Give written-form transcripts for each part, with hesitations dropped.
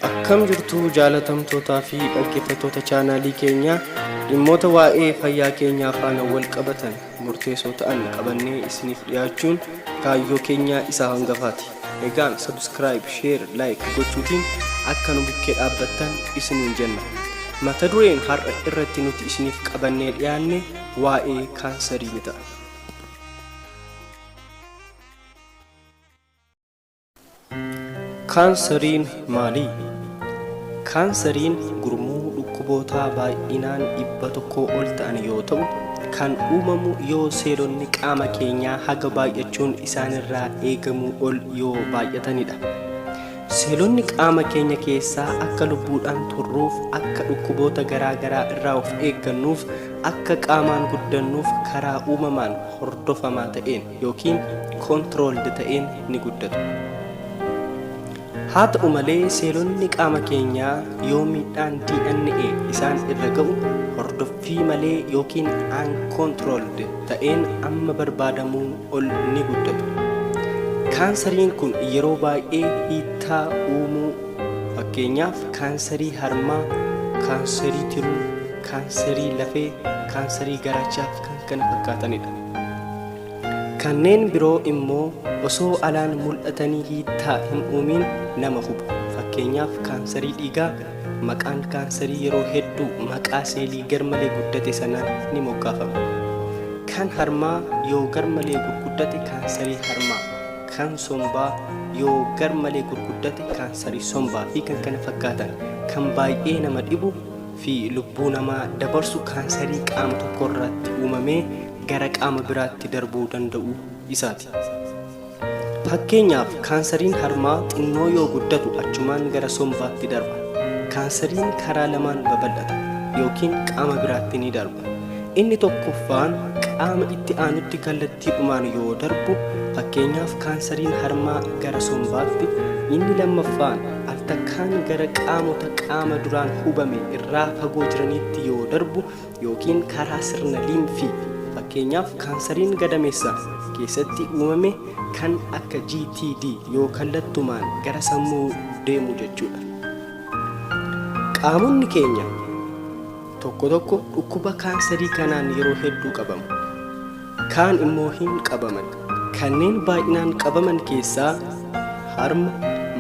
Akkam jirtu jaalatamtootaa fi dhaggeeffattoota chaanaalii keenyaa, dhimmoota waa'ee fayyaa keenyaa faana wal qabatan murteessoo ta'an qabannee isiniif dhiyaachuun kaayyoo keenya isa hangafaati. Egaan subscribe, share, like gochuutiin akka nu bukkee dhaabbattan isiniin jenna. Mata dureen har'a irratti nuti isiniif qabannee dhiyaanne waa'ee kaansarii ni ta'a. Kaansariin maali? Kaansariin gurmuu dhukkubootaa baay'inaan 100 ol ta'an yoo ta'u, kan uumamu yoo seelonni qaama keenyaa haga baay'achuun isaanirraa eegamuu ol yoo baay'atanidha. Seelonni qaama keenya keessaa akka lubbuudhaan turruuf, akka dhukkuboota garaa garaa irraa of eeggannuuf, akka qaamaan guddannuuf karaa uumamaan hordofamaa ta'een ykn controlled ta'een ni guddatu. Haa ta'u malee seelonni qaama keenyaa yoo miidhaan DNA isaan irra ga'u hordoffii malee ykn uncontrolled ta'een amma barbaadamuu ol ni guddatu. Kaansariin kun yeroo baay'ee hiittaa uumuu, fakkeenyaaf kaansarii harmaa, kaansarii tiruu, kaansarii lafee, kaansarii garaachaa fi kan kana fakkaatanidha. Kanneen biroo immoo osoo alaan mul'atanii hiittaa hin uumiin nama hubu. Fakkeenyaaf kaansarii dhiigaa, maqaan kaansarii yeroo hedduu maqaa seelii garmalee guddate sanaan ni moggaafama. Kan harmaa yoo garmalee gurguddate kaansarii harmaa, kan sombaa yoo garmalee gurguddate kaansarii sombaa fi kan kana fakkaatan. Kan baay'ee nama dhibu fi lubbuu namaa dabarsu kaansarii qaama tokkorraatti uumamee gara qaama biraatti darbuu danda'uu isaati. Fakkeenyaaf kaansariin harmaa xinnoo yoo guddatu achumaan gara sombaatti darba. Kaansariin karaa lamaan babal'ata ykn qaama biraatti ni darba. Inni tokkoffaan qaama itti aanutti kallattiidhumaan yoo darbu, fakkeenyaaf kaansariin harmaa gara sombaatti, inni lammaffaan altakkaan gara qaamota qaama duraan hubame irraa fagoo jiraniitti yoo darbu ykn karaa sirna liimfii, fakkeenyaaf kaansariin gadameessa keessatti uumame kan akka GTD yoo kallattumaan gara sammuu deemu jechuudha. Qaamonni keenya tokko tokko dhukkuba kaansarii kanaan yeroo hedduu qabamu. Kaan immoo hin qabaman. Kanneen baay'inaan qabaman keessaa harma,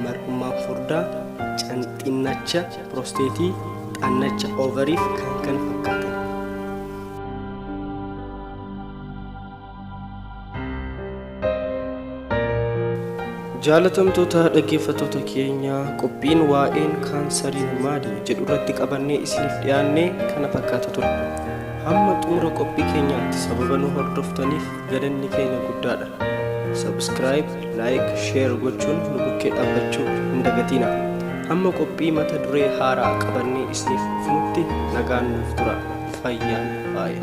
mar'ummaan furdaa, canxinnacha piroosteetii, xannacha oovarii fi kan kana fakkaatan. Jaalatamtoota dhaggeeffattoota keenya, qophiin waa'een kaansariin maali jedhu irratti qabannee isiniif dhiyaanne kana fakkaata ture. Hamma xumura qophii keenyaatti sababa nu hordoftaniif galanni keenya guddaadha. Subscribe, like, share gochuun nu bukkee dhaabbachuu hin dagatiina. Hamma qophii mata duree haaraa qabannee isiniif dhufnutti nagaan nuuf tura. Fayyaan faaya.